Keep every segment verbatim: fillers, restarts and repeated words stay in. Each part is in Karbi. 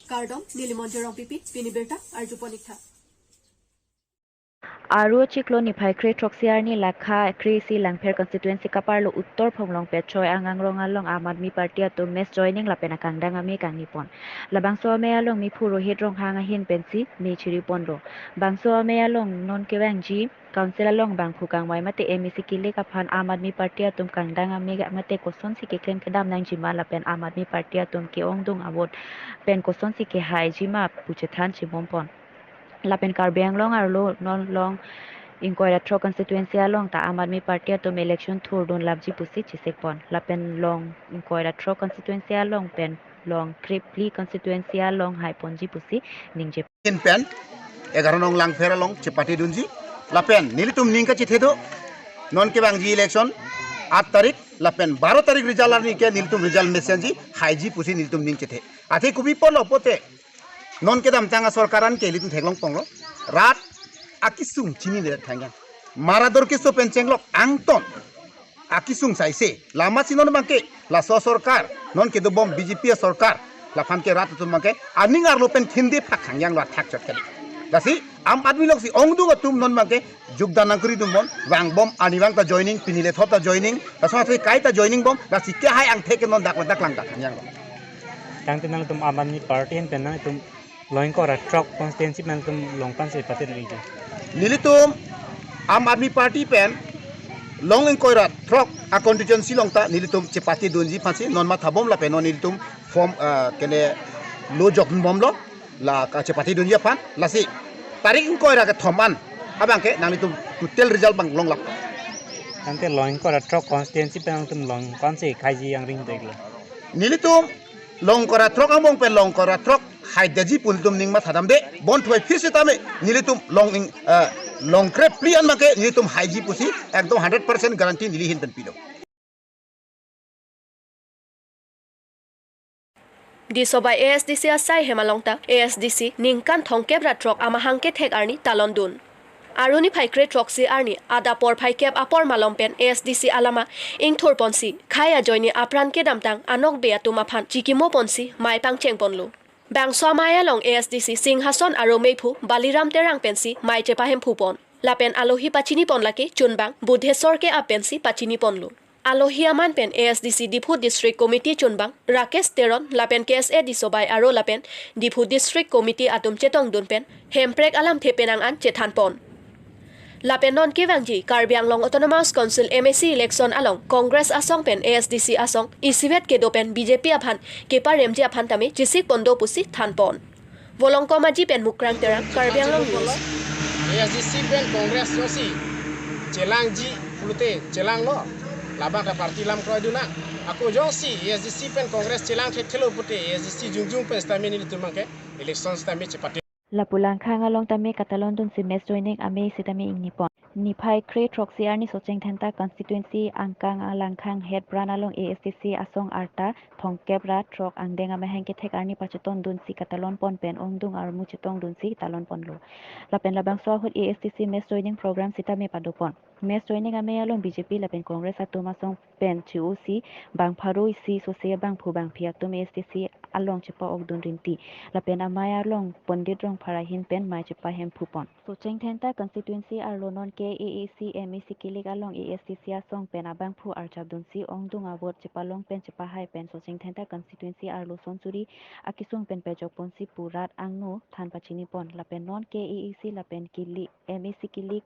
Kardom, neli Monjir Rongpipi, pini birta arjupon ik tha. Aru chiklo niphai kre throksi arni lakha kre-isi Langpher constituency kaparlo Uttor Phonglong Petchoi Angang Rong along Aam Aadmi Party atum mass joining lapen akangdang amei kangnipon. Labangso amei along miphu Rohit Ronghang ahin pensi mei chiriponlo. Bangso amei along non kevangji council along bangphu kangvai mate M A C kilik aphan Aam Aadmi Party atum kangdang amei mate kosonsi keklem kedam nangjima lapen Aam Aadmi Party atum ke-ongdung a-vote pen kosonsi kehaijima pu chethan chibompon. Lapen Karbi Anglong arlo non long ingkoi ra throk constituency along ta Aam Aadmi Party atum election thurdun lapji pusi chesikpon. Lapen long ingkoi ra throk constituency along pen long krephli constituency along haiponji pusi ningje. In pen egaron Langpher along chepatidunji. Lapen nelitum ning kachethe do. Non kevangji election aat tarik lapen baro tarik result arni ke nelitum result mesenji haiji pusi nelitum ning chethe. Athe kopi apotlo pulote non kedamtang asorkar an ke ilitum theklongponlo. Rat akesung chinine thangyang. Marador keso pen chenglok angton akesung saise. Lama si non abangke laso asorkar, non kedobom B J P asorkar, laphan ke rat atum abangke aning arlo pen thinde phak thangyanglo athak chot kali. Lasi Aam Aadmi loksi ongdung atum non abangke jogdan nangkuri dumbom, vangbom, arnivang ta joining, pini lethot ta joining, laso athe kaita joining bom, lasi kehai angthek ke non dak dak lang dak thangyanglo. Tangte nangtum Aam Aadmi Party ahin pen nangtum long ingkoi ra throk constituency pen nangtum longponsi patidun ikji? Nelitum Aam Aadmi Party pen long ingkoi ra throk a-constituency along ta nelitum chepatidunji aphansi non mathabom lapen non nelitum form, ah, kene lo jokbomlo la kachepatidunji aphan, lasi tarik ingkoi ra kethom an abangke nanglitum total result abang longlap. Tangte long ingkoi ra throk constituency pen nangtum longponsi haiji angring deklo. Nelitum long ingkoi ra throk angbong pen long ingkoi ra throk haidetji pu nelitum ning mathadamde. Bon thuai phir sitame nelitum long ing, eh, long krephli an abangke nelitum haiji pusi ekdom hundred percent guarantee neli ahin pen pilo. Disobai A S D C asai hem along ta A S D C ningkan thomkep ra throk amahang kethek arni talondun. Aru niphai kre throksi arni adap porphai kep apor malom pen A S D C alama ingthurponsi khei ajoine apran kedamtang anokbe atum aphan chikimoponsi mei pangchengponlo. Bangso amei along A S D C Singhason aru meiphu Baliram Terang pensi mei chepahemphupon. Lapen alohi pachinipon lake chunbang Budhesor ke-ap pensi pachiniponlo. Alohi aman pen A S D C Diphu District Committee chunbang Rakesh Teron lapen K S A Disobai aro lapen Diphu District Committee atum chetongdun pen hemprek alamthe penang an chethanpon. Lapen non kevangji Karbi Anglong Autonomous Council M A C election along Congress asong pen A S D C asong isivet kedo pen B J P aphan keparemji aphan tame chesikpon do pusi thanpon. Volongkom Aji pen Mukrang Terang, Karbi Anglong News. A S D C pen Congress jongsi chelangji pulote chelanglo, labang ta party lam kroidun nang. Ako jongsi A S D C pen Congress chelang thekthelo pulote A S D C jongjong pen sitame nelitum abangke election sitame chepate. Lapu Langkhang along tame katalondunsi mass joining amei sitame ingnipon. Niphai kre throksi arni Socheng Dhenta constituency angkang a Langkhang Head Branch along A S D C asong arta thomkep ra throk angdeng amahang kethek arni pachetongdunsi katalonpon pen ongdung armu chetongdunsi talonponlo. Lapen labangso ahut A S D C mass joining program sitame padopon. Mass joining amei along B J P lapen Congress atum asong pen che-osi bang pharo isi sose bangphu bangphi atum A S D C along chepa-okdun rinti. Lapen amei along Pondit Rongphar ahin pen mei chepahemphupon. Socheng Dhenta constituency arlo non ke A A C M A C kilik along A S D C asong pen abangphu arjapdunsi ongdung a-vote chepalong pen chepahai pen Socheng Dhenta constituency arlo son suri akesung pen pejokponsi pu rat angno than pachinipon. Lapen non ke A A C lapen kilik M A C kilik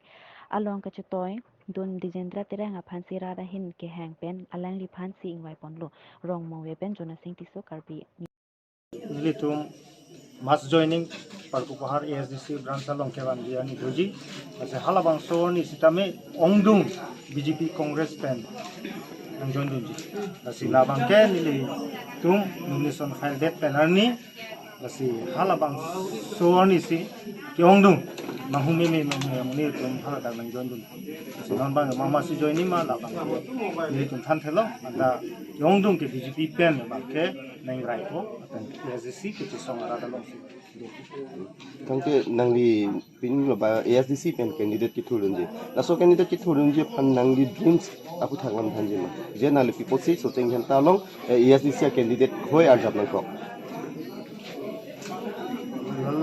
along kachetoidun Dijendra Terang aphansi rat ahin kehang pen alangliphansi ingvaiponlo. Rongmongve pen Jonasing Tisso, Karbi. Nelitum mass joining Parkup Pahar A S D C branch along kevangji arni doji. Lasi halabangso arni sitame ongdung B J P Congress pen nangjoindunji. Lasi labangke nelitum nomination file det pen arni. Lasi halabangso arnisi ke-ongdung nanghume me me me nelitum haladak nangjoindun. Lasi non abang mama si join nima labang nelitum thanthelo, anta ke-ongdung ke B J P pen abangke nang raipo, anta A S D C kechesong arat alongsi. Tangte nangli pinlo ba A S D C pen candidate kethurdunji. Laso candidate kethurdunji aphan nangli dreams aphuthak lam thanji ma? Je nangli pi apotsi Socheng Dhenta along, eh, A S D C candidate hoi arjap nangkok?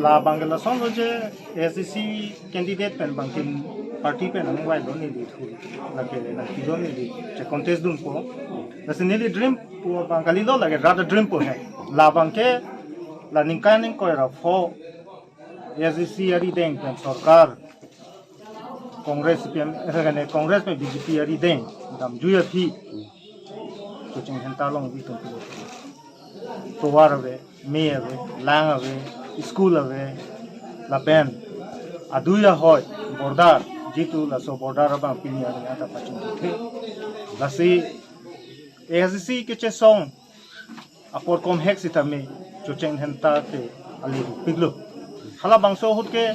Labang ke lasonlo je A S D C candidate pen bangtin party pen nangvailo neli thu. Lake nangpilo neli che contest dunpo. Lasi neli dream pu abang kalilo, lake rat adream pu he. Labang ke la ningkan ingkoi ra pho A S D C arideng pen sorkar Congress C P M, eh, kene Congress pen B J P arideng damjui aphi Chocheng Dhenta along ilitum pilo. Tovar ave, me ave, lang ave, school ave, lapen adui ahoi border, jitu laso border abang pini arni ata pachun the. Lasi A S D C kechesong apor komhek sitame Chocheng Dhenta ke ali rupiklo. Halabangso ahut ke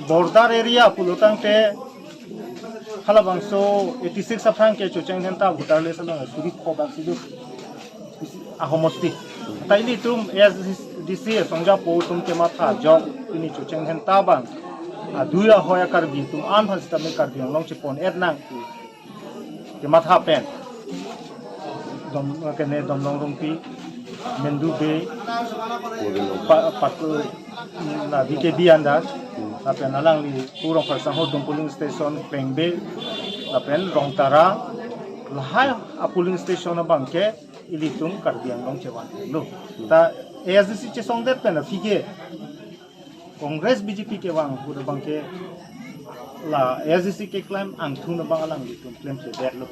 border area pulo tangte halabangso eighty six aphrang ke Chocheng Dhenta voter list along suri pho bak si do ahomosti. Ta ilitum A S D C asongjapo atum kematha ajok pini Chocheng Dhenta abang adui ahoi a-Karbi atum an aphan sitame Karbi Anglong chepon-et nang kematha pen. Dom, kene Domlong Rongpi, Mendu Bey, pa, patu, na B K B under, lapen alangli Kurong Kharsang Hordung polling station, Peng Bey, lapen Rongtara, lahai a-polling station abang ke ilitum Karbi Anglong chevanlo. Ta A S D C chesongdet pen aphi ke Congress B J P kevang ahut abang ke la A S D C keklem angthun abang alanglitum klemkledetlo.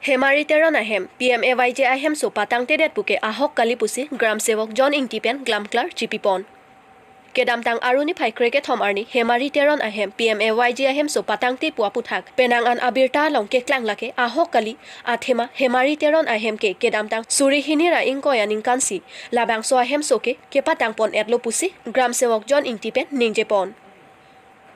Hemari Teron ahem P M A Y G ahemso patangtedet puke ahok kali pusi Gram Sevok John Ingti pen glamklar chipipon. Kedamtang arni phai krekethom arni Hemari Teron ahem P M A Y G ahemso patangte pu aputhak penang an abirta along keklang lake ahok kali, athema Hemari Teron ahem ke kedamtang suri hini ra ingkoi aningkansi labangso ahemso ke kepatangpon-etlo pusi Gram Sevok John Ingti pen ningjepon.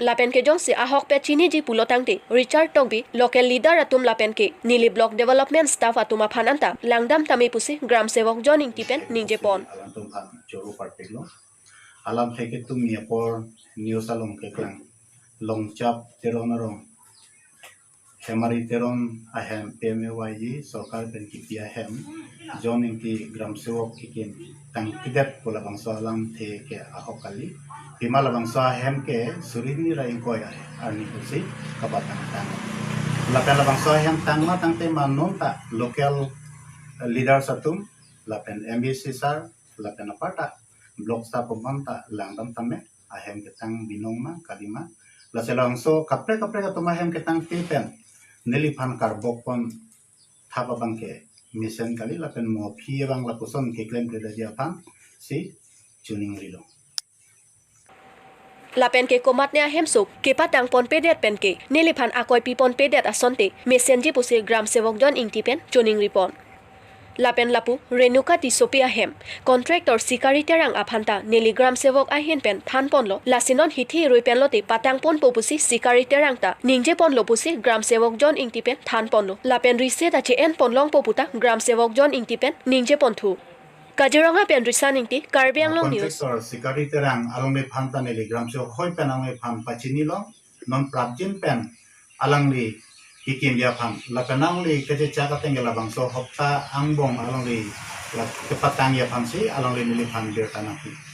Lapen ke jongsi ahokpet chiniji pulo tangte Richard Tokbi, local leader atum lapen ke neli block development staff atum aphan anta langdam tame pusi Gram Sevok John Ingti pen ningjepon. Alanglitum aphan choro parpiklo. Alam thek itum ni apor news along keklang. Longchap Teron arong, Hemari Teron ahem P M A Y G sorkar pen kipi ahem John Ingti Gram Sevok kikim tangtedet pu labangso alamthe ke ahok kali. Pima labangso ahem ke suri hini ra ingkoi arni pusi kapatangtang. Lapen labangso ahem tangma tangte ma non ta local leaders atum lapen M A C sir lapen aparta block staff atum ta langdam tame ahem ketang binong ma kalima. Lasi labangso kaprek kaprek atum ahem ketangte pen neliphan karbokpon thap abang ke mesen kali lapen mo aphi abang lapuson keklemkledetji aphansi choningrilo. Lapen ke komatne ahemso kepatangponpedet pen ke neliphan akoi piponpedet asonte mesenji pusi Gram Sevok John Ingti pen choningripon. Lapen lapu Renuka Tissopi ahem contractor Sikari Terang aphanta neli Gram Sevok ahin pen thanponlo, lasi non hithi rui penlote patangponpo pusi Sikari Terang ta ningjeponlo pusi Gram Sevok John Ingti pen thanponlo. Lapen riset ache enponlongpo puta Gram Sevok John Ingti pen ningjeponthu. Kaziranga pen Risan Ingti, Karbi Anglong News. Contractor Sikari Terang alangliphan ta neli Gram Sevok ahoi pen alangliphan pachinilo, non prapjin pen alangli kikimji aphan. Lapen alangli kachechak ateng ke labangso hopta angbong alangli la kepatangji aphansi alangli neliphan birta nangpi.